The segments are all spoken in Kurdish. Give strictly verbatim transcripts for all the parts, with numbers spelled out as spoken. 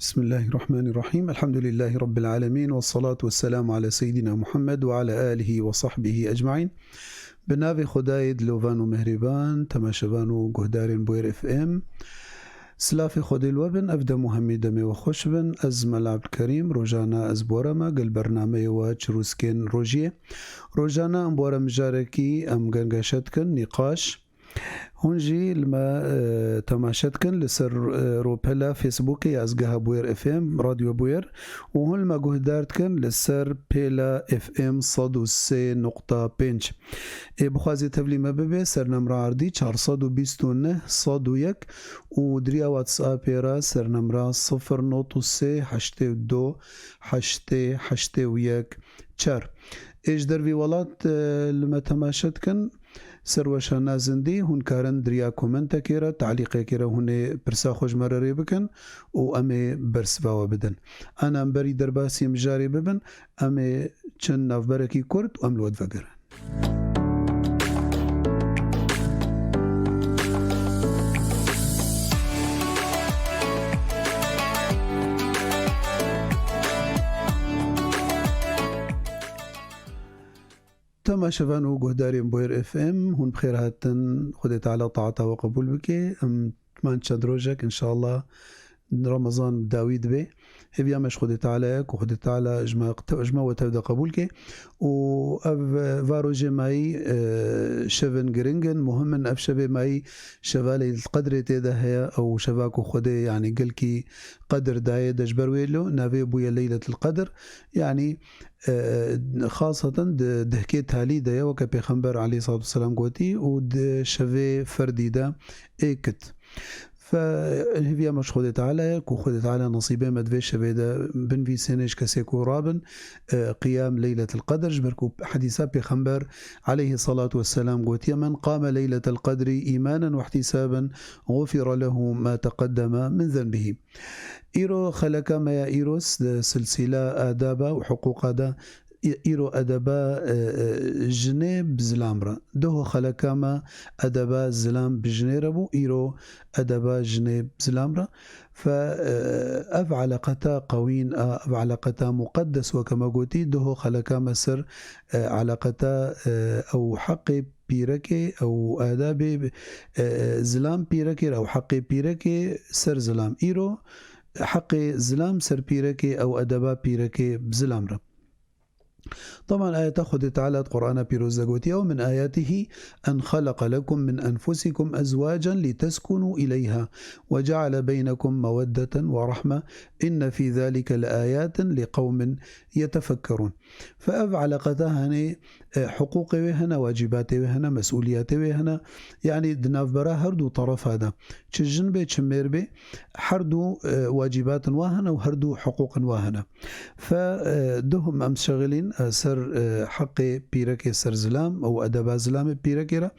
Bismillahirrahmanirrahim. Elhamdülillahi Rabbil alemin. Ve salatu ve selamu ala seyyidina Muhammed ve ala alihi ve sahbihi ecmain. Bi navê Xwedayê dilovan û mehrêban, temaşevan û guhdarên Bûyer F M. Silafê Xwedê li we bin, ev dem û hemî demê we xweş bin. Ez Mela Abdulkerîm, rojane ez bi we re me, gel bernameyê we Çirûskên Rojiyê. Rojane em bi we re mijarekî em gengeşe dikin, nîqaş. Hûn jî li me, e, temaşe dikin li ser, e, rûpela Facebookê ya Ez Geha Bûyer F M, Radyo Bûyer, û hûn li me guhdar dikin li ser pêla F M sed û sê nokta pênc. Ê bixwazê tevlî me bibe, sernemra erdî çar sed û bîst û neh sed û yek û di riya WhatsAppê re sernemra sifir not û sê heştê û du heştê heştê û yek çar. Ê ji dervî welat, e, li me temaşe dikin, ser weşana zindî, hûn karin di riya komentekê re, talîqekê re hûn ê pirsa xwe ji me re rê bikin û em ê bersiva we bidin. Ana em berî derbasî mijarê bibin, em ê çend navberekî kurt û em li we divegerin. Temaşevan û guhdarên Bûyer F M, hûn bi xêr hatin. Xwedê Teala taeta we qebûl bike. Em man çend rojek, înşallah, Remezan bi dawî dibe. Hêviya me ji Xwedê Teala ye ku Xwedê Teala ji me, ji me we tev de qebûl ke. Û ev, va rojê mayî, e, şevin giring in, muhim in. Ev şevê mayî şeva Leyletil Qedrê tê de heye. Ew şeva ku Xwedê, yanî, gelkî qedir daye de ji ber wê lo navê bûye Leyletil Qedr. Yanî, e, xaseten di dehkê talî de ye, weke Pêxember aleyhissalatu vesselam gotî, û di şevê ferdî de ê kit. Fe hêviya me ji Xwedê Teala ye ku Xwedê Teala nesîbê me di vê şevê de binvîsêne ji kesê ku rabin, e, qiyam Leyletil Qedr, ji ber ku hedîsa Pêxember aleyhissalatu vesselam gotiye, "Men qame Leyletel Qedri îmanen ve ihtisaben, gufira lehu ma teqeddeme min zenbihî." Îro xeleka me ya îros di silsîla adaba û hiqûqa de, î-, îro edeba, e, e, jinê bi zilam re. Duho xeleka me edeba zilam bi jinê re bû, îro edeba jinê bi zilam re. Fe, e, ev eleqeta qewîn a, ev eleqeta muqeddes weke me gotî, duho xeleka me ser, e, eleqeta, e, ew heqê pîrekê, ew adabê, e, e, zilam pîrekê re, ew heqê pîrekê ser zilam. Îro heqê zilam ser pîrekê, ew edeba pîrekê bi zilam re. Taban ayeta Xwedê Teala di Qur'ana Pîroz de gotiye, "Ve min ayatihi en xeleqe lekum min enfusikum ezwacan liteskunu ileyha ve ceale beynekum meweddeten ve rahme, inne fî zalike le ayatin li qewmin yetefekkerun." Fe ev eleqeta hene, e, hiqûqê wê hene, wacîbatê wê hene, mesûliyetê wê hene. Yanî di navbera her du terefa de, çi jin bê, çi mêr bê, her du, e, wacîbatin wa hene û her du hiqûqin wa hene. Fe, e, duhum em şexilîn, e, ser, e, heqê pîrekê ser zilam û edeba zilamê pîrekê re.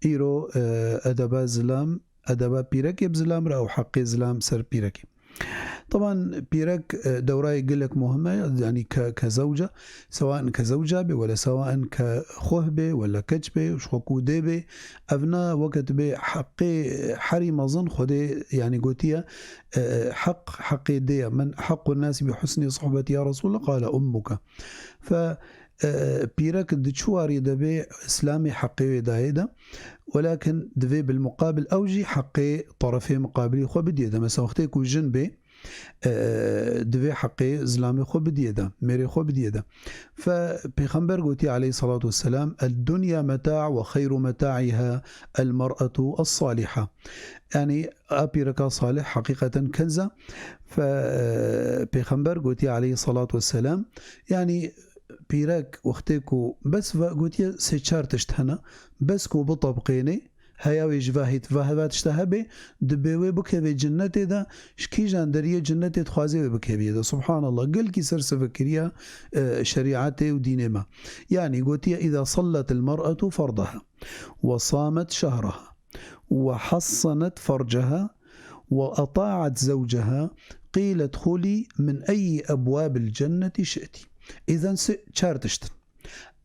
Îro, e, edeba zilam, edeba pîrekê bi zilam re û heqê zilam ser pîrekê. Taban pîrek, e, dewrayê gelek muhim e, yanî ke, ke zewca, sewaen ke zewca be, wele sewaen ke xoh be, wele keç be, ji xwe ku dê be, ev na weke tu bê heqê herî mezin Xwedê, yanî gotiye, e, e, heq, heqê dê ye. "Men heqqun nasi bi husni suhbeti ya Resulallah?" Qale ummuke. Fe, e, pîrek di çi warî de bê, Îslamê heqê wê dayê de. Welakin divê bil muqabil ew jî heqê terefê muqabilî xwe bidiyê de. Mesela wextê ku jin bê, e, divê heqê zilamê xwe bidiyê de, mêrê xwe bidiyê de. Fe Pêxember gotiye aleyhissalatu vesselam, "Ed-dunya meta' ve xeyru meta'iha el-mer'atu es-saliha." Yanî a pîreka salih heqîqeten kenz e. Fe, e, Pêxember gotiye aleyhissalatu vesselam, yanî pîrek wextê ku bes ve gotiye sê çar tişt hene, bes ku bitebqênê, heya wê ji vahît ve heva tişta hebe, dibê wê bikeve cinnetê de, ji kîjan deriyê cinnetê dixwazê wê bikeviyê de. Subhanallah, gelkî ser sivikiriya, e, şerîetê û dînê me. Yanî gotiye, "Îza sallet el mer'etu ferdaha, ve samet şehraha, ve hassanet ferceha, ve eta'et zewceha, qîle dxulî min eyyi ebwabil cenneti şi'ti." Îzen si-, çar tiştin.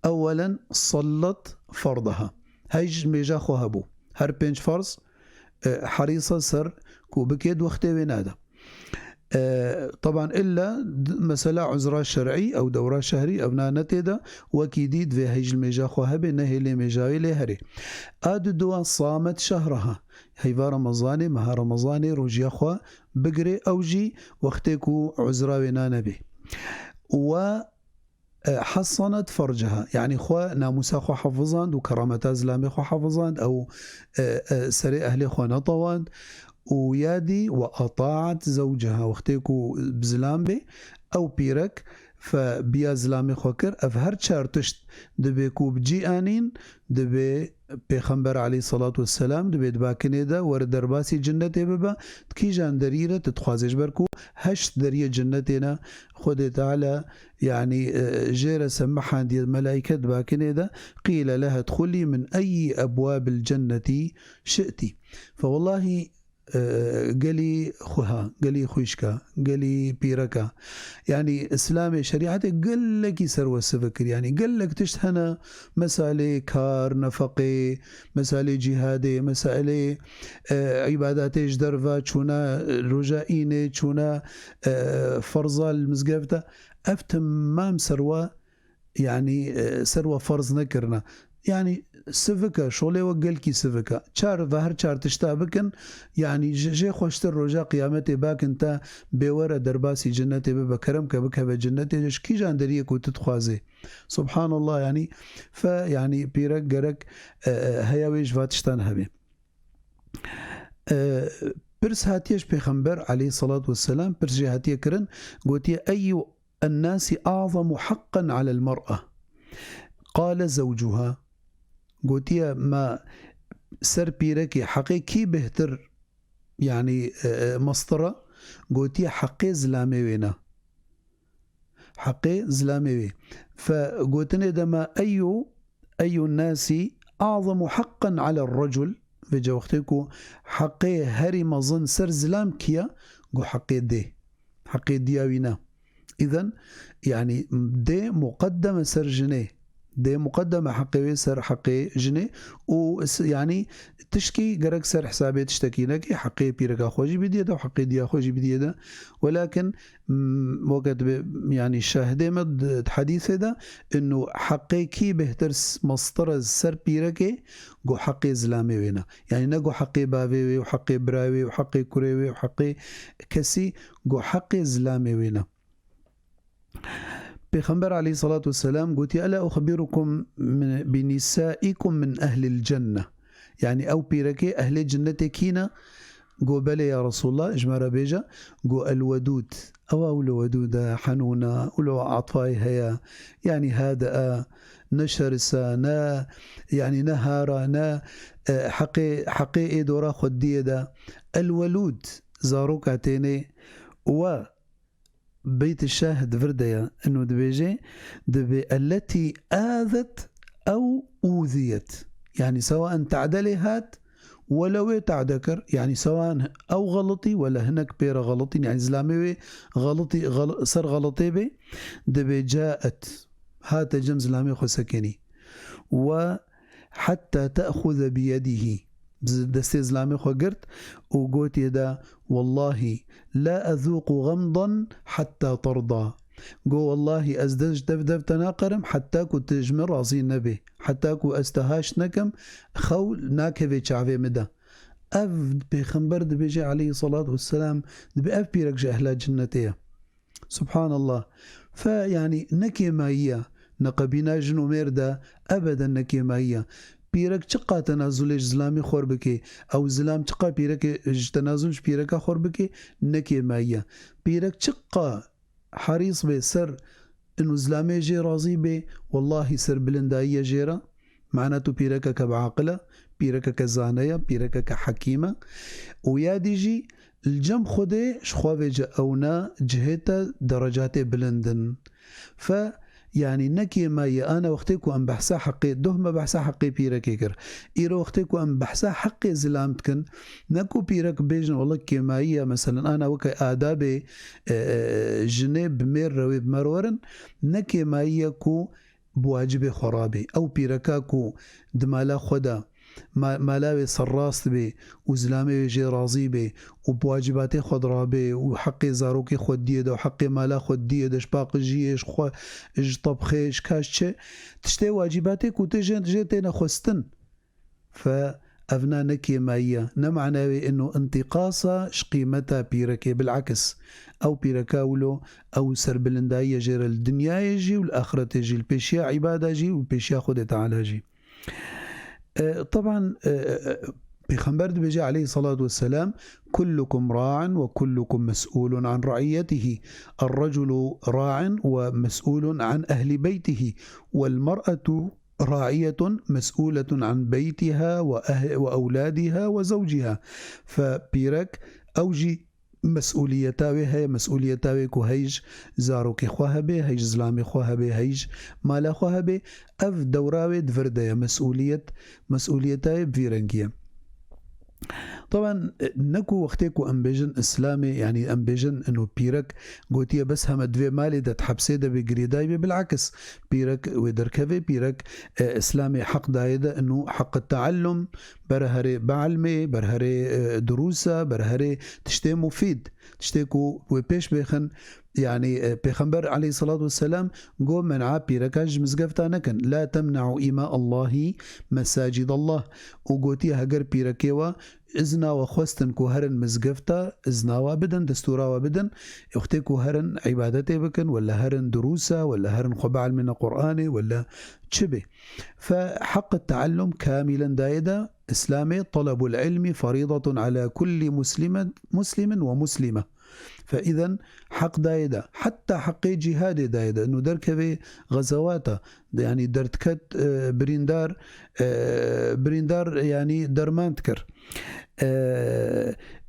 Ewelen sallet ferdaha. Hey ji mêja xwe hebû. Her pênc ferz, e, herîsa ser ku bike di wextê wê nade. E, teban illa d-, mesela uzra şer'î ew dewra şehrî ew na ne tê de, wekî dî divê heyj li mêja xwe hebe, nehê lê mêja wê lê herê. A diduwa samet şehraha. Heyva Remezanê, meha Remezanê rojiya xwe bigirê, ew jî wextê ku uzra wê na nebê. Wa e, hessanet ferceha, yanî xwe, namûsa xwe hafizand û kerameta zilamê xwe hafizand, ew, e, e, serê ehlê xwe netewand û ya dî we etaat zewceha, wextê ku bi zilam bê, ew pîrek fe biya zilamê xwe kir, ev her çar tişt dibê ku bi cî anîn, dibê Pêxember aleyhissalatu vesselam dibê di bakinê de were derbasî cinnetê bibe, di kîjan derî re tu dixwazê, ji ber ku heşt deriyê cinnetê ne Xwedê Teala, yanî, e, jê re semihandiye, melaîke di bakinê de, qîle leha dxulî min eyî ebwabil cennetî şi'tî. Fe wellahî, e, gelî xweha, gelî xwişka, gelî pîreka. Yanî Îslamê, şerîetê gelekî ser we sivikir. Yanî gelek tişt hene, meselê kar, nefeqê, meselê cîhadê, meselê, e, îbadatê ji derve, çûna, e, roja înê, çûna, e, ferza li mizgefta. Ev temam ser we yanî, e, ser we ferz nekirine. Yanî sivik e, şolê we gelkî sivik e. Çar ve her çar tişta bikin, yanî ji, jê xweştir roja qiyametê bakin te bê were derbasî cinnetê bibe, kerem ke bikeve cinnetê, ji kîjan deriyê ku tu dixwazê. Subhanallah, yanî fe, yanî pîrek gerek, e, e, heya wê ji va tiştan hebe. E, pirs hatiye ji Pêxember aleyhissalatu vesselam, pirs jê hatiye kirin, gotiye, "Eyyu ennasi a'zamu haqqan alel mer'a?" Qale zewcuha. Gotiye, "Ma ser pîrekê heqê kî bêhtir, yanî, e, e, mestir e?" Gotiye, "Heqê zilamê wê ne." Heqê zilamê wê. Fe gotinê de me eyyu, eyyu nasi a'zamu haqqan alel recul. Vêca wextê ku heqê herî mezin ser zilam kî ye? Got heqê dê. Heqê diya wî ne. Îzen, yanî dê muqeddeme ser jinê. Dê muqeddeme heqê wê ser heqê jinê û s-, yanî tişkî gerek ser hesabê tiştekî nekê, heqê pîreka xwe jî bidiyê de û heqê diya xwe jî bidiyê de. Welakin, m, weke dibe, yanî şahidê me di, di hedîsê de, inu heqê kî bêhtir s-, mestir e ser pîrekê, got heqê zilamê wê ne. Yanî ne got heqê bavê wê û heqê birayê wê û heqê kurê wê û heqê kesî, got heqê zilamê wê ne. Pêxember aleyhissalatu vesselam gotiye, "Ela uxbirukum min, bi nisaikum min ehlil cenne?" Yanî ew pîrekê ehlê cinnetê kî ne? Go, "Belê ya Resulullah, ji me re bêje." Go, "El wedûd." Ew ew li wedûd e, henûn e, û li we atfayê heye. Yanî hade e, ne şeris e, ne, yanî ne har e, ne, e, heqê, heqê ê dora xwe diyê de. El welûd, zaroka tênê. We Beyt şahid vir de ye, inu dibêje, dibê elleti azet ew uziyet. Yanî sewaen tade lê hat, wele wê tade kir, yanî sewaen ew xelitî, wele hinek pê re xelitîn, yanî zilamê wê xelitî, xel-, ser xelitê bê, dibê caet, hate cem zilamê xwe sekenî. We hetta te'xuze biyedihî, bi destê zilamê xwe girt û gotiye de, "Wellahî, la ezûqu gamdan hetta terda." Go, "Wellahî, ez dest ji dev dev te naqerim, heta ku tu ji min razî nebê, heta ku ez te haş nekim, xew nakeve çavê min de." Ev Pêxember dibêje, aleyhissalatu vesselam, dibê ev pîrek ji ehla cinnetê ye. Subhanallah. Fe, yanî, ne kêmayî ye. Neqebîna jin û mêr de ebeden ne kêmayî ye. Pîrek çiqa tenazulê ji zilamê xwe bike, ew zilam çiqa pîrekê, ji tenazul ji pîreka xwe bike, ne kêmayî ye. Pîrek çiqa herîs bê ser inu zilamê jê razî bê, wellahî ser bilindayî ye jê re. Mana tu pîrekeke bi aqil e, pîrekeke zane ye, pîrekeke hekîm e. Û ya dî jî li cem Xwedê ji xwe vêce ewna cihê te derecatê bilind in. Fe, yanî ne kêmayî ye, ana wextê ku em behsa heqê, doh me behsa heqê pîrekê kir. Îro wextê ku em behsa heqê zilam dikin, ne ku pîrek bêjin, wele kêmayî ye, meselen, ana weke adabê, e, e, jinê bi mêr re wê bi me re werin, ne kêmayî ye ku bi wacibê xwe rabê. Ew pîreka ku di mala xwe de ma-, mala wê serrast bê û zilamê wê jê razî bê û bi wacibatê xwe dirabe û heqê zarokê xwe diyê de û heqê mala xwe diyê de, ji paqijiyê, ji xwe, ji tebxê, ji kaş çi, tiştê wacibatê ku tê jê, jê têne xwestin. Fe evna ne kêmayî ye, ne mana wê ino întiqasa ji qîmeta pîrekê, bilakis. Ew pîreka wilo, ew serbilindayî ye jê re li dinyayê jî û li axretê jî, li pêşiya îbada jî û li pêşiya Xwedê Teala jî. E, teban, e, e, Pêxember dibêje aleyhissalatu vesselam, "Kullukum ra'in ve kullukum mes'ulun an ra'iyetihi." الرجل راع ومسؤول عن أهل بيته، والمرأة راعية مسؤولة عن بيتها وأه-، وأولادها وزوجها. Fe pîrek ew jî mesûliyeta wê heye, mesûliyeta wê ku hey ji zarokê xwe hebe, hey ji zilamê xwe hebe, hey ji mala xwe hebe, ev dewra wê di vir de ye, mesûliyet, mesûliyeta wê bi vî rengî ye. Taban, ne ku wextê ku em bêjin Îslamê, yanî em bêjin ino pîrek gotiye bes heme divê malê de di hepsê de bê, girêdayî bê, bilakis pîrek wê derkevê, pîrek, e, Îslamê heq dayê de ino heq teallum, ber herê bielmê, ber herê, e, dirûsa, ber herê tiştê mufîd, tiştê ku wê pêş bêxin. Yanî, e, Pêxember aleyhissalatu vesselam got, "Men'a pîreka ji mizgefta nekin. La temne'u ima Allahi mesacid Allah." Û gotiye, heger pîrekê we izna we xwestin ku herin mizgefta, izna we bidin, destûra we bidin. Wextê ku herin îbadetê bikin, wela herin dirûsa, wela herin xwe bielmîne Qur'anê, wela çi bê. Fe heq teallum kamilen dayê de Îslamê, "Talabul ilmi faridatun ala kulli muslimen, muslimin ve muslime." Fe îden heq dayê de, heta heqê cîhadê dayê de, ino derkevê xezewata, yanî derdiket, e, birîndar, e, birîndar, yanî derman dikir. E,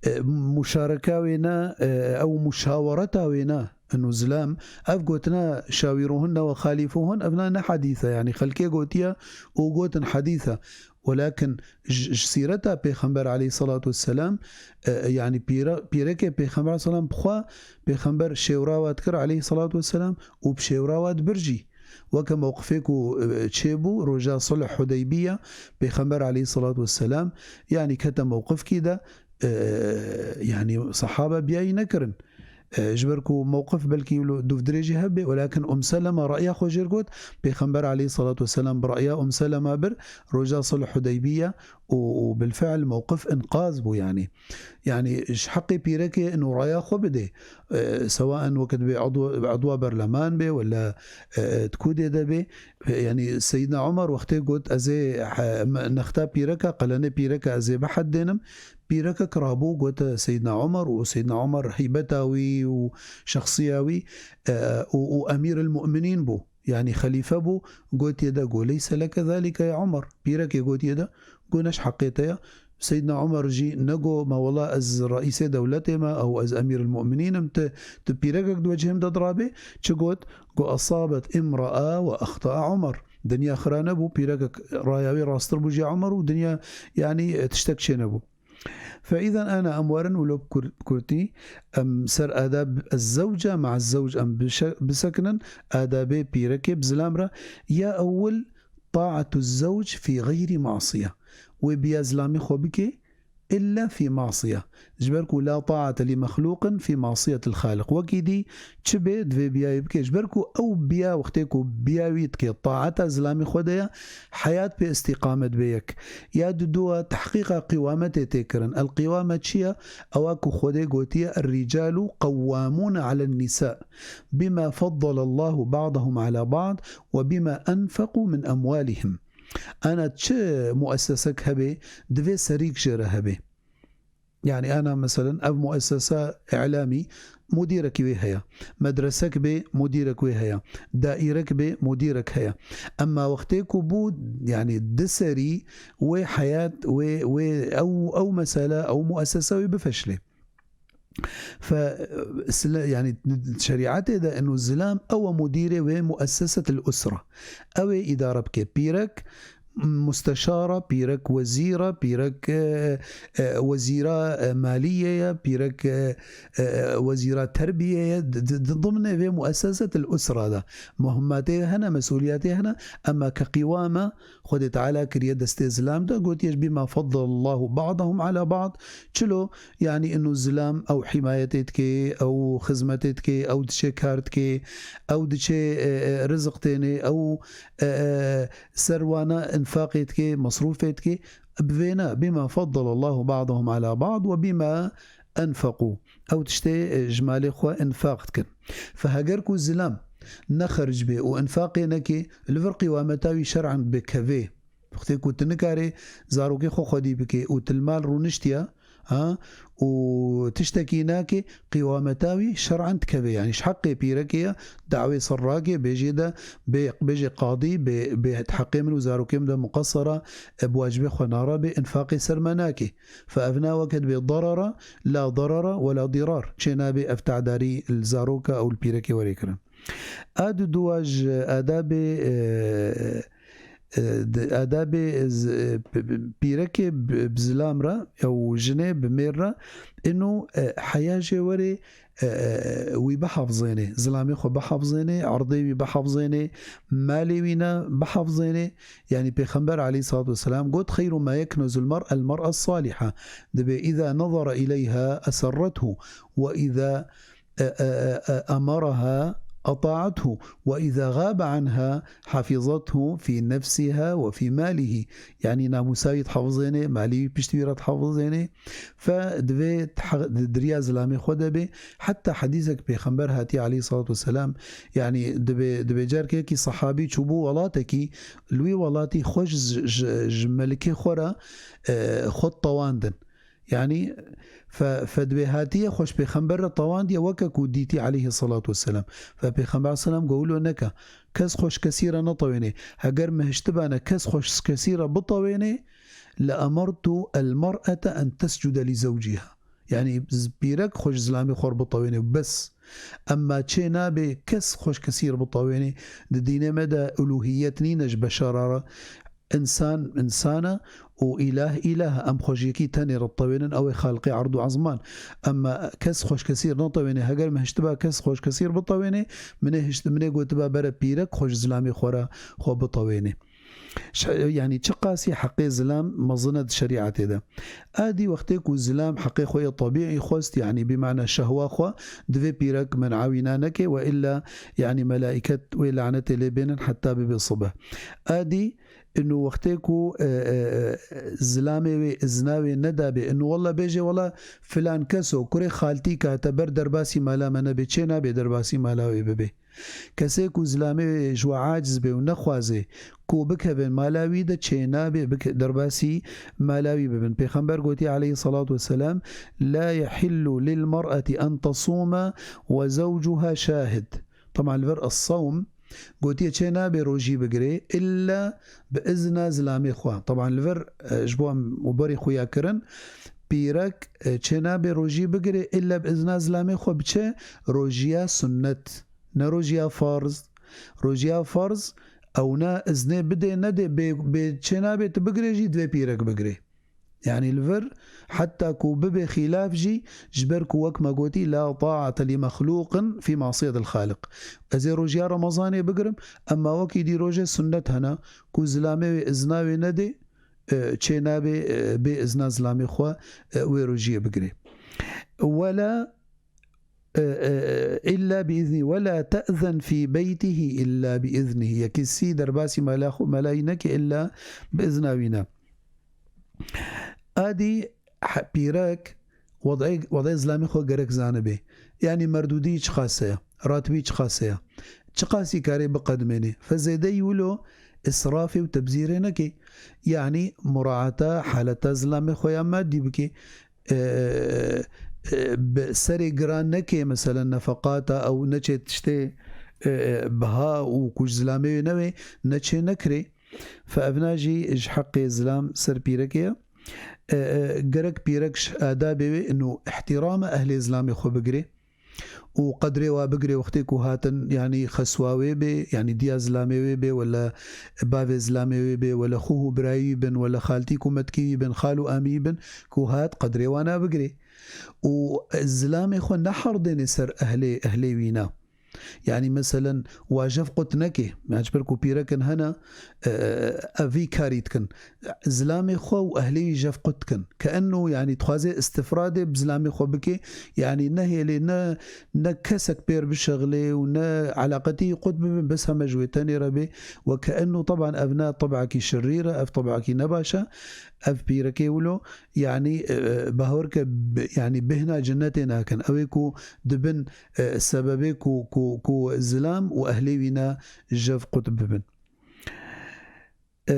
e, muşareka wê ne, e, ew muşawereta wê ne, ino zilam, ev gotina "şawîruhunne ve xalîfuhun", evna ne hedîs e, yanî xelkê gotiye û gotin hedîs e. Welakin ji, ji sîreta Pêxember aleyhissalatu vesselam, e, yanî pîre-, pîrekê Pêxember aleyhisselam bi xwe, Pêxember şêwra we dikir aleyhissalatu vesselam û bi şêwra we dibir jî. Weke mewqifê ku, e, çêbû roja Sulh Hudeybiye, Pêxember aleyhissalatu vesselam, yanî kete mewqifkî de, e, yanî sehaba biyayî nekirin. E, ji ber ku mewqif belkî wilo dûvdirêjî hebe, welakin Umm Selema re'ya xwe jêr got, Pêxember aleyhissalatu vesselam bi re'ya Umm Selema bir, roja Sulh Hudeybiye û, û bilfi'l mewqif inqaz bû yanî. Yanî ji heqê pîrekê ino re'ya xwe bidê. E, sewaen weke dibê edwa, edwa berleman bê, wela, e, e, di kûdê de bê. E, yanî Seyyidna Umar wextê got, "Ez ê, e, me-, nexta pîreka, qelenê pîreka ez ê biheddênim." Pîrekek rabû, gote Seyyidna Umar, û Seyyidna Umar heybeta wî û şexsiya wî, e, û, û Emîr el-Mu'minîn bû, yanî xelîfe bû, gotiye de, go, "Leyse leke zalike ya Umar." Pîrekê gotiye de, go, "Ne ji heqê te ye." Seyyidna Umar jî nego, "Ma wela ez reîsê dewletê me, ew ez Emîr el-Mu'minîn im, tu, tu pîrekek di wecihê min de dirabê." Çi got? Go, "Esabet imra'a ve axta'a Umar." Dinya xira nebû, pîrekek raya wî rastir bû ji ya Umar û dinya, yanî, e, tiştek çê nebû. Fe îden ana em werin wilo bi kur-, bi kurtî, em ser adab ez-zewce ma'a zewc em bişe-, bisekinin, adabê pîrekê bi zilam re, ya ewil, ta'atu zewc fî xeyrî masiye. Wê biya zilamê xwe bike, illa fî masiye. Ji ber ku la ta'ate li mexluqin fî masiyetil Xaliq. Wekî dî çi bê, divê biyayê bike. Ji ber ku ew biya, wextê ku biya wî dike, taeta zilamê xwe de ye, heyat pê îstîqamet bê yek. Ya diduwa, tehqîqa qîwametê tê kirin. El qîwame çi ye? Ewa ku Xwedê gotiye, "Er-ricalu qewwamûne alen nîsa, bima feddelallahu ba'dahum ala ba'd ve bima enfeqû min emwalihim." Ana çi muessesek hebe, divê serîk jê re hebe. Yanî ana, meselen, ev muessesa îlamî mudîrekî wê heye. Medresek bê, mudîrek wê heye. Daîrek bê, mudîrek heye. Emma wextê ku bû, yanî di serî wê heyat, wê, wê ew, ew mesele, ew muessese wê bifeşlê. Fe, sile-, yanî şerîetê de eno zilam ew e mudîrê wê muessesetil usre. Ew ê îdare bike. Pîrek مستشار e, pîrek wezîr e, pîrek, e, e, wezîra, e, maliyê ye, pîrek, e, e, wezîra terbiyê ye. Di, di, di dimnê vê muessesetil usra de muhimmatê hene, mesûliyetê hene, ema ke qîwam e, Xwedê Teala kiriye destê zilam de, gotiye, "Bima faddalallahu ba'dahum ala ba'd." Çilo, yanî inu zilam ew himayetê dike, ew xizmetê dike, ew diçe kar dike, ew diçe, e, e, riziq têne, ew, e, e, ser wana infaqê dike, mesrûfê dike. Bi vê ne, "Bima faddalallahu ba'dahum ala ba'd ve bima enfeqû." Ew tiştê, e, ji malê xwe infaq dikin. Fe heger ku zilam ne xerc bê û infaqê neke, li vir qîwameta wî şer'an bi kevê. Wextê ku tu nikarê zarokê xwe xwedî bikê û tu li mal rûniştiye, ha, û tiştekî nake, qîwameta wî şer'an dikeve. Yanî ji heqê pîrekê ye, dawê ser rake, bêjê de, bê, bêjê qadî, bê, bê heqê min û zarokê min de muqesser e, bi wacibê xwe narabe, infaqê ser me nake. Fe ev na weke dibê darara, la darara we la dirar. Çê nabe ev te'darî li zaroka ew li pîrekê were kirin. A du dua ji adabê, e, e, di adabê z-, e, p-, p-, pîrekê bi, bi zilam re, ew jinê bi mêr re, inu, e, heya jê were, e, e, wî bihafzêne, zilamê xwe bihafzêne, erdê wî bihafzêne, malê wî ne bihafzêne. Yanî Pêxember aleyhissalatu vesselam got, "Xeyru ma yeknuzul mer'el mer'a saliha." Dibê, "İza nazara ileyha eserrethu ve iza, e, e, e, e, emaraha ata'athu ve iza gabe anha hafizathu fi nefsiha ve fi malihi." Yanî namûsa wî dihafizêne, malê wî piştî wî re dihafizêne. Fe divê teha-, di diriya zilamê xwe de be. Heta hedîsek Pêxember hatiye aleyhissalatu vesselam, yanî dibê, dibê carkekî sehabî çûbû welatekî, li wî welatî xwe ji, ji, ji melikê xwe re, e, xwe tewandin. Yanî fe, fe dibê hatiye xwe ji Pêxember re tewandiye weke ku dîtî aleyhissalatu vesselam. Fe Pêxember selam got, "Wilo neke, kes xwe ji kesî re netewêne. Heger min hiştibane kes xwe ji kesî re bitewêne, le emertu el mer'ete en tescude li zewciha." Yanî z-, pîrek xwe ji zilamê xwe re bitewêne û bes. Emma çê nabe kes xwe ji kesî re bitewêne. Di dînê me de uluhiyet nîne ji beşara re. Însan, însan e û îlah, îlah e. Em xwe ji yekî tenê re tewênin, ew ê xalqê erd û ezman. Emma kes xwe ji kesî re netewêne. Heger min hiştiba kes xwe ji kesî re bitewêne, min ê hişt-, min ê gotiba bere pîrek xwe ji zilamê xwe re xwe bitewêne. Ş-, yanî çiqasî heqê zilam mezin e di şerîetê de. A dî wextê ku zilam heqê xwe yê tebîî xwest, yanî bi mana şehwa xwe, divê pîrek men'a wîna neke we illa, yanî melaiket wê lanetê lê bênin heta bibe sibeh. A dî inu wextê ku, e, e, e, zilamê wê izna wê nedabe, inu wella bêje, "Wella filan keso kurê xaltîka te ber derbasî mala me nebe", çê nabe derbasî mala wê bibe. Kesê ku zilamê wê ji we aciz bê û nexwaze ku bikevin mala wî de, çê nabe bike-, derbasî mala wî bibin. Pêxember gotiye aleyhissalatu vesselam, "La yehillu lil mer'eti en tasûme ve zewcuha şahid." Teban li vir es-sawm gotiye çê nabe rojî bigire illa bi izna zilamê xwe. Teban li vir, e, ji bo em û berî xuya kirin, pîrek, e, çê nabe rojî bigire illa bi izna zilamê xwe biçe rojiya sunnet. Ne rojiya farz. Rojiya farz, ew ne iznê bidê nedê, bê, bê çê nabê tu bigirê jî divê pîrek bigirê. Yanî li vir, heta ku bibe xîlaf jî, ji ber ku wek me gotî, "La ta'ate li mexlûqin fî masiyetil xaliq." Ez ê rojiya Remezanê bigirim, emma wekî dî rojê sunnet hene, ku zilamê wê izna wê nedê, e, çê nabê, e, bê izna zilamê xwe, e, wê rojiyê bigirê. Wela e, e, e, illa bi izni, ve la te'zen fî beytihi illa bi iznihi. Yekî sî derbasî mala xwe, mala wî neke illa bi izna wî ne. A dî he-, pîrek wedê, wedê zilamê xwe gerek zanibe. Yanî merdûdî çiqas e, ratibî çiqas e. Çiqasî karê biqedimêne. Fe zêdeyî wilo israfê û tebzîrê neke. Yanî muraata haleta zilamê xwe ya madî bike. e, e, bi serê giran neke, meselen nefeqata ew neçe tiştê, e, e, biha û ku ji zilamê wê newê neçe nekirê. Fe evna jî ji heqê zilam ser pîrekê ye. E, e, gerek pîrek ji adabê wê ino îhtîrama ehlê zilamê xwe bigirê. û qedrê wa bigirê wextê ku hatin, yanî xeswa wê bê, yanî diya zilamê wê bê, wele bavê zilamê wê bê, wele xû û birayî wî bin, wele xaltî ku metkî wî bin, xal û amî wî bin, ku hat qedrê wana bigirê. Û zilamê xwe neherdênê ser ehlê, ehlê wîna. Yanî meselen wa jev qut neke. Yanî ji ber ku pîrekin hene, e, ev vî karî dikin. Zilamê xwe û ehlê wî jev qut dikin. Ke enno, yanî dixwaze istifradê bi zilamê xwe bike, yanî nehêlê, ne, ne kesek pêr bişexilê û ne eleqetî qut bibin, bes heme ji wê tenê re bê. Weke enno, teban ev ne tebakî şirîr e, ev tebakî nebaş e. Ev pîrekê wilo, yanî, e, e, bahor ke bi-, yanî bêhna cinnetê nakin. Ew ê ku dibin, e, sebebê ku, ku, ku zilam û ehlê wîna jev qut bibin. E,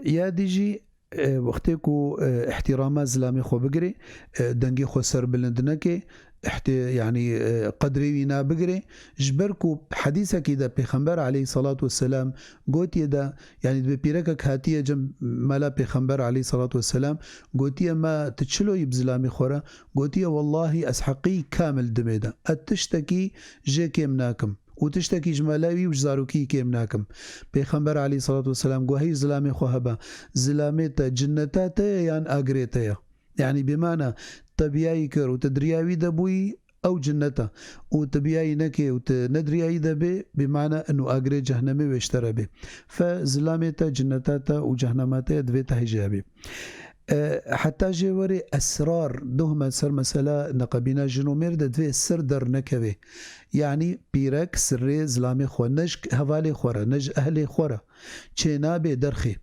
ya dî jî, e, wextê ku, e, îhtîrama zilamê xwe bigirê, e, dengê xwe serbilind neke, îhtî-, yanî, e, qedrê wî nabigirê. Ji ber ku hedîsekî de Pêxember aleyhissalatu vesselam gotiye de, yanî dibe pîrekek hatiye cem mala Pêxember aleyhissalatu vesselam, gotiye, "Ma tu çilo yî bi zilamê xwe re?" Gotiye, "Wellahî ez heqî kamil dimê de. Ez tiştekî jê kêm nakim. Û tiştekî ji mala wî û ji zarokî kêm nakim." Pêxember aleyhissalatu vesselam got, "Hey zilamê xwe hebe. Zilamê te cinneta te ye yan agirê te ye?" Yanî bêmana te biyayî kir û te di riya wî de bûyî, ew cinnet e. Û te biyayî neke û te ne di riya wî de bê, bêmana ino agirê cehnemê wê ji te re bê. Fe zilamê te, cinneta te û cehnema te ye, divê te hijê hebê. E, heta jê werê esrar, duhme ser mesela neqebîna jin û mêr de divê sir dernekeve. Yanî pîrek sirrê zilamê xwe ne ji hevalê xwe re, ne ji ehlê xwe re çênabê derxê.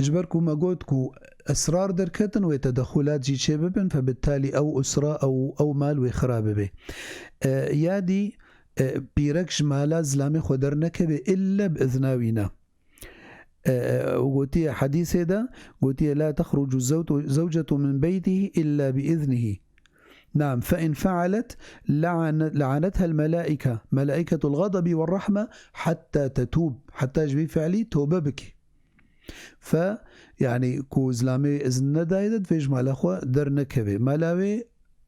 Ji ber ku me got ku esrar derketin, wê tedexulat jî çêbibin, febittalî ew usra, ew, ew mal wê xira bibe. E, ya dî, e, pîrek ji mala zilamê xwe dernekeve ille bi izna wî ne. E, e, û gotiye hedîsê de, gotiye, "La tehrucu zewtu-, zewcetu min beytihi illa bi iznihî." Naam, "Fe in fealet, le'ane-, le'anetha el-melaike, melaiketul ğadabi ve rahme, hatta tetûb." Heta ji vî fiilî tobe bike. Fe, yanî ku zilamê izin nedaye de divê ji mala xwe dernekeve. Mala wê,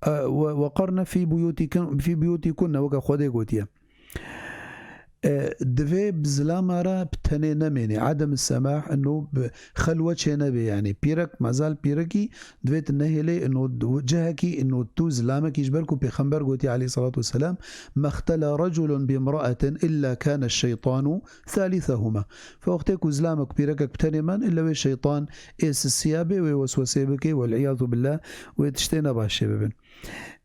e, we-, "Weqarne fî buyûtikun-, fî buyûtikunne", weke Xwedê gotiye. E, divê bi zilama re bi tenê nemênê. Adem semah, ino bi xelwe çê nebê, yanî pîrek, mazal pîrekî, divê tu nehêlê, ino cihekî, ino tu zilamekî, ji ber ku Pêxember gotiye aleyhissalatu vesselam, "Mextela reculun bi imraatin illa kane şeytanu thalithahuma." Fe wextê ku zilamek, pîrekek bi tenê man, ille wê şeytan ê sisiya bê, wê weswesê bike, wel'iyazu billah, wê tiştê nebaşê bibin.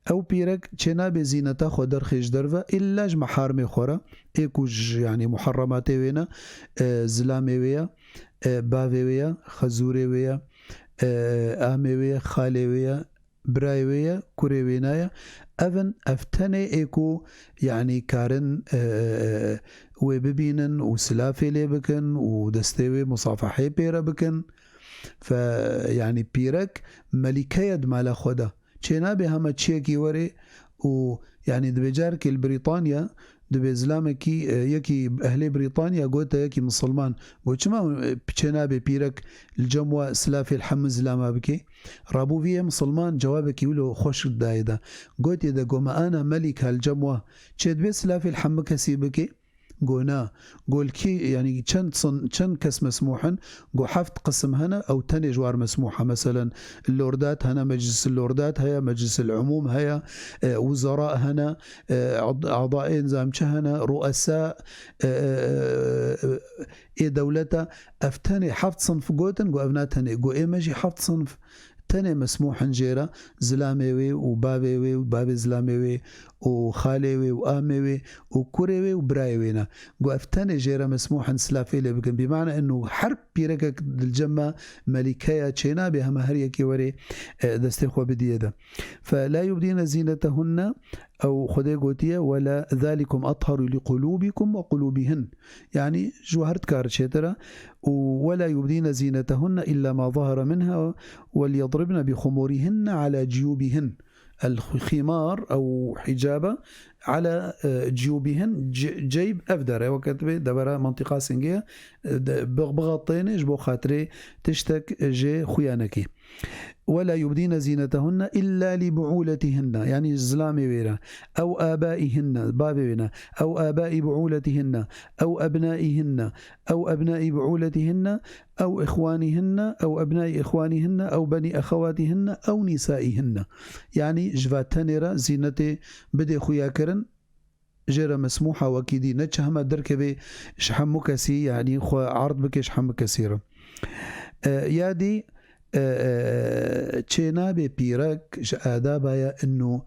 Ew pîrek çênabê zîneta xwe derxê ji derve, îlla ji meharimê xwe re, ê ku ji, yanî, muharrematê wê ne, e, zilamê wê ye, e, bavê wê ye, xezûrê wê ye, e, amê wê ye, xalê wê ye, birayê wê ye, kurê wê naye. Ev in, ev tenê ê ku, yanî, karin, e, wê bibînin û silafê lê bikin û destê wê musafehê pê re bikin. Fe, yanî, pîrek melîke ye di mala xwe de. Çênabe hema çiyekî were û, yanî, dibê carekê li Brîtanya, dibê zilamekî, e, yekî ehlê Brîtanya gote yekî misilman. Got, "Çima, e, çênabe pîrek li cem we silafê li hemû zilama bike?" Rabû vî yê misilman cewabekî wilo xweş daye de. Gotiye de, "Go me ana melîka li cem we çê dibe silafê li hemû kesî bike?" Go na. Go li kî, yanî çend sin-, çend kes mesmûh in? Go heft qisim hene, ew tenê ji war mesmûh e. Meselen, lordat hene, meclis lordat heye, meclis umûm heye, e, wizara hene, e, ad-, adaê nizam çi hene, ruesa, e, e, e, ê dewleta. Ev tenê heft sinf gotin, go ev na tenê. Go ê me jî heft sinf tenê mesmûh in jê re, zilamê wê û bavê wê û bavê zilamê wê û xalê wê û amê wê û kurê wê û birayê wê ne. Go ev tenê jê re mesmûh in, silafê lê bikin. Bîmane eno her pîrekek di cem me melîke ya, çênabe hema her yekê were, e, destê xwe bidiyê de. Fe la yubdîne zînetehunne, ew Xwedê gotiye, "Wela zalikum atharu li qulûbikum ve qulûbihin." Yanî ji we her dikare çêtir e. Û "Wela yubdîne zînetehunne illa ma zahara minha, wel yedribne bi xumurihinne ala ciyubihin." El ximar ew hicaba, على، e, جيوبهن، c-, ceyb ev der e, weke tu bê devera mantiqa singê ye, e, de, bix-, bixetêne ji bo xatirê tiştek jê xuya nekê. ولا يبدين زينتهن إلا لبعولتهن، yani zilamê wê re, أو آبائهن, bavê wê ne, أو آباء بعولتهن، أو أبنائهن، أو أبناء بعولتهن، أو إخوانهن، أو أبناء إخوانهن، أو بني أخواتهن، أو نسائهن. Yani ji va tenê re zînetê bidê xuya kirin, jê re mesmûh e, wekî dî ne çi hema derkevê ji hemû kesî, yani xwe erd bike ji hemû kesî re. E, ya dî, e, e, çênabê pîrek ji adaba ye inu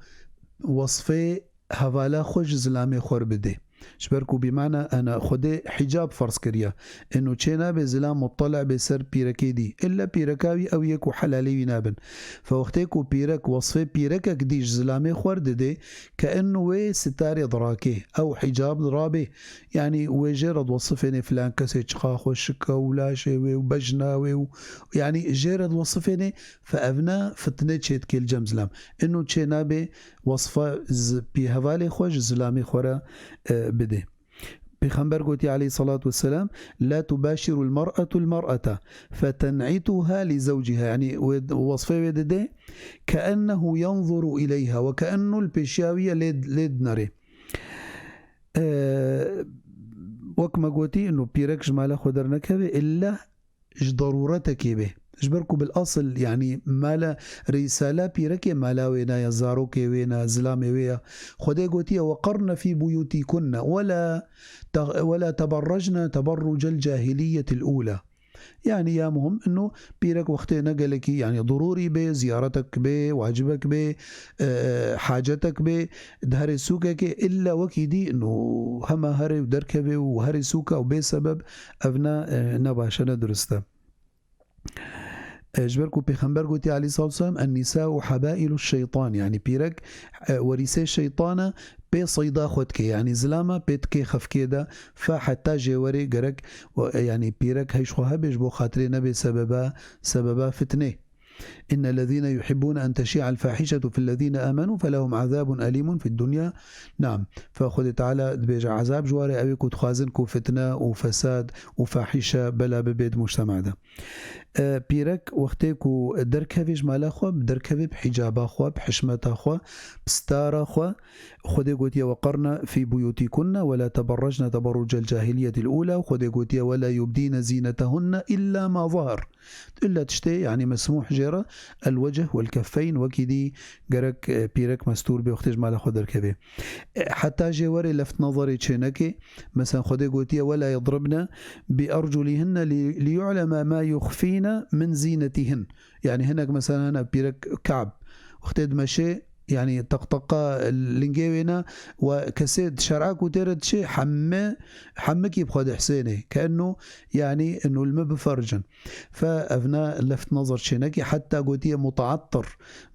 wesfê hevala xwe ji zilamê xwe re bidê. Ji ber ku bîmana ena Xwedê hicab ferz kiriye. Inu çênabe zilam muttala be ser pîrekê dî. Îlla pîreka wî ew yê ku helalê wî nabin. Fe wextê ku pîrek wesfê pîrekek dî ji zilamê xwe re didê, ke inu wê sitarê dirake, ew hicab dirabê. Yani wê jê re diwesifênê filan kesê çiqa xweşik e û laşê wê û bejna wê û, yani jê re diwesifênê, fe evna fitne çêdikê li cem zilam. Inu çênabe wesfa zi-, pî hevalê xwe ji zilamê xwe re, e, bidê. Pêxember gotiye aleyhissalatu vesselam, "La tubâşirul mar'atul mar'ata feten'ituha li zewciha." Yani wê, wesfê wê didê, "Keennehu yanzuru ileyha ve keennu li pêşiya wî ye lê, lê dinerê." E, wek me gotî, inu pîrek ji mala xwe dernekeve, illa ji darûretekê be. Ji ber ku bil asil, yani mala rîsala pîrekê mala wê ne ya, zarokê wê ne, zilamê wê ya. Xwedê gotiye, "Weqarne fî buyûtîkunne, we la te-, we la teberrecne teberrucel cahilîyetil ûla." Yani ya muhim inu pîrek wextê ne gelekî, yani darûrî be, ziyaretek be, wacibek be, e, hacetek be, di herê sûkekê, illa wekî dî inu hema herê û derkevê û herê sûka û bê sebeb, evna, e, ne baş e, ne durist e. E, ji ber ku Pêxember gotiye aleyhissalatu vesselam, "En-nisa'u habailu şeytan", yani pîrek, e, werîsê şeytan e, pê seyda xwe dike, yani zilama pê dike xefkê de, fe heta jê werê gerek, e, yani pîrek heyş xwe hebe ji bo xatirê nebe sebeba, sebeba fitnê. "İnnellezîne yuhibbûne en teşî'el fahişetu fillezîne âmenû felehum azâbun elîmun fid dunya." Naam. Fe Xwedê Teala dibêje, ezab ji warê ew ê ku dixwazin ku fitne û fesad û fahîşe bela bibe di mujtema de. E, pîrek wextê ku derkevê ji mala xwe, derkevê bi hicaba xwe, bi hişmeta xwe, bi stara xwe, Xwedê gotiye, "Weqarne fî buyûtîkunne we la teberrecne teberrucel cahilîyetil ûla", û Xwedê gotiye, "We la yubdîne zînetehunne îlla ma zahar." Îlla tiştê, yani mesmûh jê re, el wecih wel keffeyn, wekî dî gerek, e, pîrek mestûr bê wextê ji mala xwe derkevê. E, heta jê werê left nezerê çênekê, mesela Xwedê gotiye, "We la yedribne bi erculîhinne li, li yu'leme ma yuxfîne min zînetîhin." Yani hinek mesela hene pîrek Ka'b, wextê dimeşê, yani teqteqa lingê wê ne, we kesê di şer'a ku tê re diçê, hemme, hemmekî bi xwe dihsênê. Keenno, yani, inu li me bifericin. Fe evna left nezar çênekê, heta gotiye mutaattir,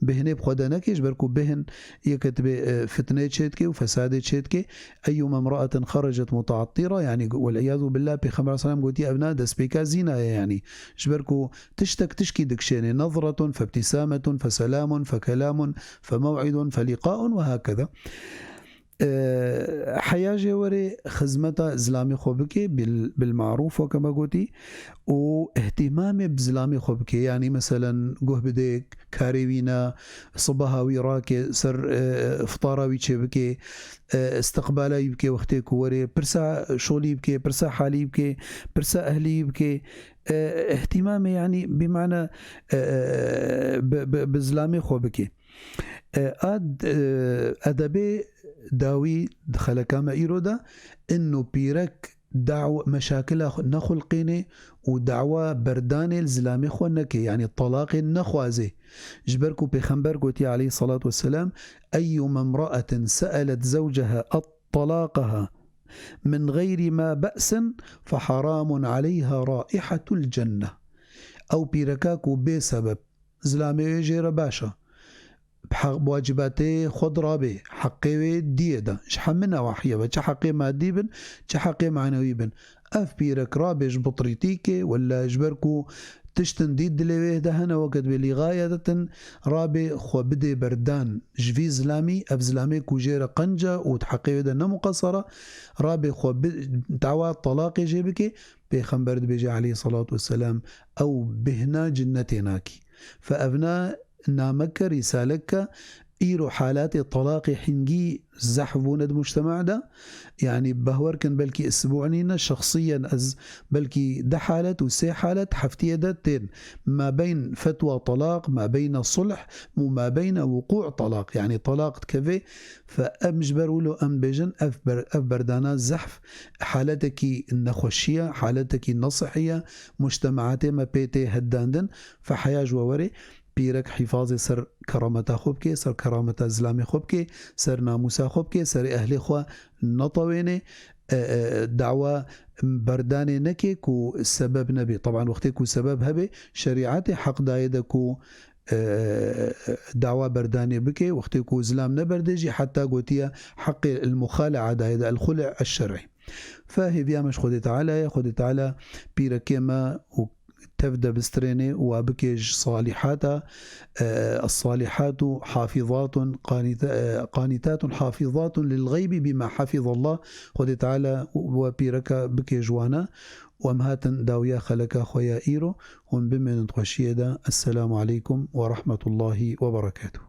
bêhnê bi xwe de nekê, ji ber ku bêhn yeke dibê, e, fitnê çêdikê û fesadê çêdikê. Eyyuma imra'atin xerecet mutaattira, yani, wel iyazu billah, Pêxember aleyhisselam gotiye, evna destpêka zîna ye, yani. Ji ber ku tiştek tişkî dikişênê, nezretun febtîsametun feselamun fekelamun femew'idun feliqaun ve hakeza. E, heya jê werê xizmeta zilamê xwe bike, bil, bil marûf, weke me gotî, û ihtimamê bi zilamê xwe bike. Yani, meselen, guh bidê karê wî ne, sibaha wî rake, ser, e, iftara wî çêbike, e, istiqbala wî bike wextê ku werê, pirsa şolî bike, pirsa halî bike, pirsa ehlî bike. E, ihtimamê, yani, bi mana, e, e, bi, bi, bi zilamê xwe bike. E, ad, e, edebê dawî di xeleka me îro de, inu pîrek daw-, meşakila xwe nexulqînê û dawa berdanê li zilamê xwe neke, yani talaqê nexwazê. Ji ber ku Pêxember gotiye aleyhissalatu vesselam, "Eyyuma imra'atin se'elet zewceha at-talaqaha min gayri ma be'sin fe haramun aleyha raihatul cenne." Ew pîreka ku bê sebeb zilamê wê jê re baş e, bi heq, bi wacibatê xwe dirabê, heqê wê diyê de, ji hemî newahiye be, çi heqê madî bin, çi heqê manewî bin. Ev pîrek rabê ji bitrîtîkê, wela ji ber ku Tiştin dît dilê wê de hene, weket bê lî gayetin, rabê xwe bidê berdan ji vî zilamî, ev zilamê ku jê re qenc e û di heqê wê de ne muqesera, rabê xwe bi dawa talaqê jê bike. Pêxember dibêje aleyhî selatu weselam, ew bêhna cinnetê nakî. Fe evna nameke, rîsaleke, îro halatê talaqê hingî zehf bûne di mujtema de. Yanî behwer kin belkî isbû nîne, şexsiyen ez belkî deh halet û sê halet heftiyê de tên mabeyn fetwa talaq, mabeyne sulh û mabeyne wuqû talaq. Yanî talaq dikeve. Fe em ji ber wilo em bêjin ev ber-, ev berdana zehf haletekî nexweşiye, haletekî nesihiye, mujtemaatê me pê tê hetdandin. Fe heya ji we were pîrek hîfazê ser kerameta xwe bike, ser kerameta zilamê xwe bike, ser namûsa xwe bike, serê ehlê xwe netewêne, e, e, dawa berdanê neke ku sebeb nebe. Teban wextê ku sebeb hebe, şerîetê heq daye de ku, e, dawa berdanê bike, wextê ku zilam neberde jî heta gotiye heqê el-muxalea daye de, el-xule eşşer'î. Fe hêviya me ji Xwedê Teala ye, Xwedê Teala pîrekê me û tev de bistirêne û wa bike ji salîhata, e, الصالحات حافظات قانت-، e, قانتات حافظات للغيب بما حفظ الله. Xwedê Teala we pîreka bike ji wana. Û em hatin dawiya xeleka xwe ya îro. Hûn bimênin di xweşiyê de. Esselamu aleykum ve rahmetullahi ve berekatuh.